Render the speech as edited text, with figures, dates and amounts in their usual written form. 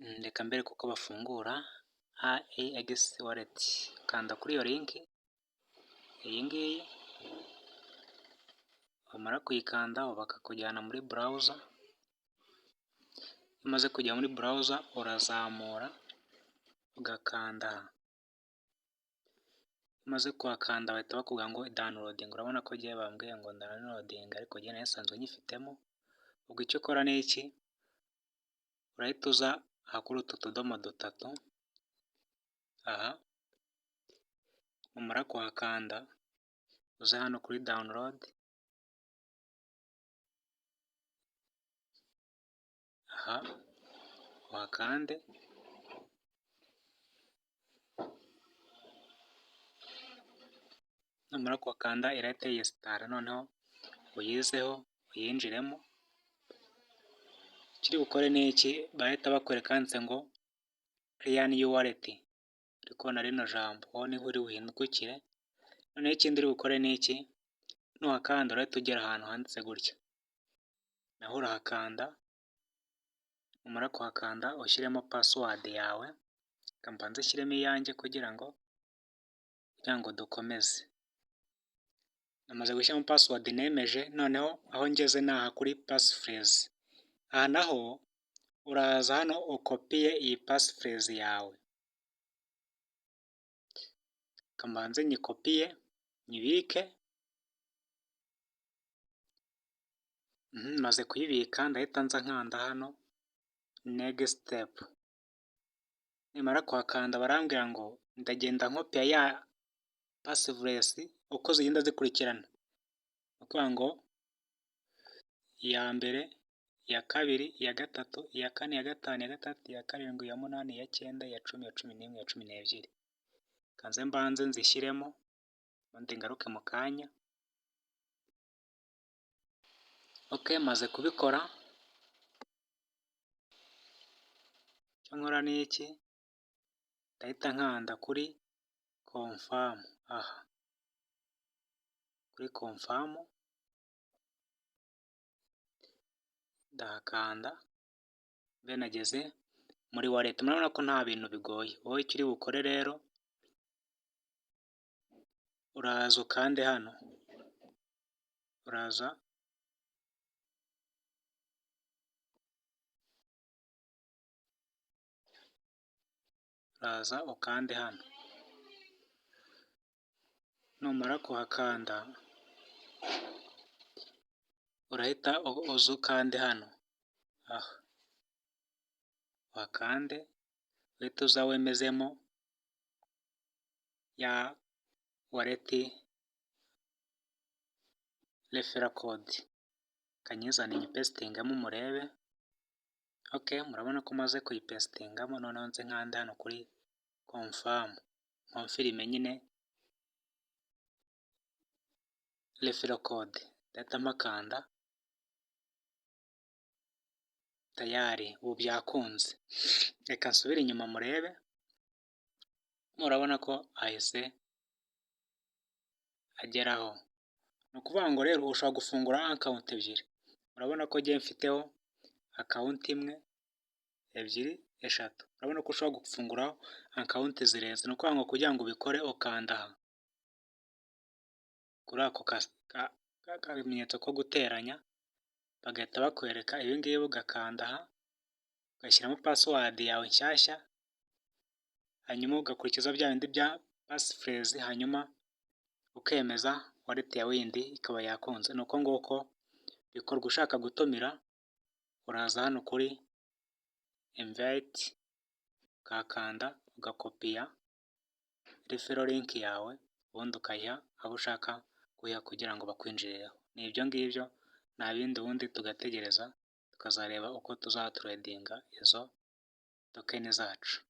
Reka mbereke uko bafungura AEX wallet. Kanda kuri iyo link iyi ngiyi, wamara kuyikandaho bakakujyana muri browser. Iyo umaze kujya muri browser, urazamura ugakanda aha. Iyo umaze kuhakanda, bahita bakubwira ngo downloading. Urabona ko njyewe bambwiye ngo downloading, ariko njye nari nsanzwe nyifitemo. Ubwo icyo ukora ni iki? Urahita uza aha kuri utu tudomo dutatu aha, numara kuhakanda uze hano kuri download, aha uhakande. Numara kuhakanda irahita yiyesitara, noneho uyizeho uyinjiremo. Icyo uri bukore ni iki? Barahita bakwereka handitse ngo clear new wallet, uri kubona rino jambo, aho niho uri buhingukire. Noneho ikindi uri bukore ni iki? Nuhakanda urahita ugera ahantu handitse gutya, naho urahakanda. Numara kuhakanda ushyiremo password yawe. Reka mbanze nshyiremo iyanjye kugira ngo dukomeze. Namaze gushyiramo password, nemeje. Noneho aho ngeze ni aha kuri passphrase. Aha naho uraza hano ukopiye iyi passphrase yawe. Reka mbanze nyikopiye nyibike. Maze kuyibika, ndahita nza nkanda hano next step. Nimara kuhakanda barambwira ngo ndagenda nkopiya ya passphrase uko zigenda zikurikirana. Ni ukuvuga ngo iya mbere, iya kabiri, iya gatatu, iya kane, iya gatanu, iya gatandatu, iya karindwi, iya munani, iya cyenda, iya 10, iya 11, iya 12. Reka nze mbanze nzishyiremo, ubundi ngaruke mu kanya. Ok, maze kubikora, icyo nkora ni iki? Ndahita nkanda kuri confirm aha, kuri confirm ndahakanda, mbe nageze muri wallet. Murabona ko nta bintu bigoye. Wowe icyo uri bukore rero, uraza ukande hano, uraza ukande hano, numara kuhakanda urahita uza ukande hano, aha uhakande, uhite uza wemezemo ya wallet referral code. Reka nyizane nyipesitingemo murebe. Ok, murabona ko maze kuyipesitingamo, noneho nze nkande hano kuri confirm, nkonfirime nyine referral code, ndahita mpakanda tayari, ubu byakunze. Reka nsubire inyuma murebe, murabona ko ahise ageraho. Ni ukuvuga ngo rero ushobora gufungura account ebyiri. Murabona ko njye mfiteho account imwe, ebyiri, eshatu. Urabona ko ushobora gufunguraho account zirenze. Ni ukuvuga ngo kugira ngo ubikore, ukanda aha kuri ako kamenyetso ko guteranya, bagahita bakwereka ibi ngibi, ugakanda aha, ugashyiramo password yawe nshyashya, hanyuma ugakurikiza bya bindi bya passphrase, hanyuma ukemeza, wallet yawe yindi ikaba yakunze. Ni uko nguko bikorwa. Ushaka gutumira, uraza hano kuri invite, ukahakanda, ugakopiya referral link yawe, ubundi ukayiha abo ushaka kuyiha kugira ngo bakwinjirireho. Ni ibyo ngibyo, nta bindi, ubundi tugategereza tukazareba uko tuzaturedinga izo token zacu.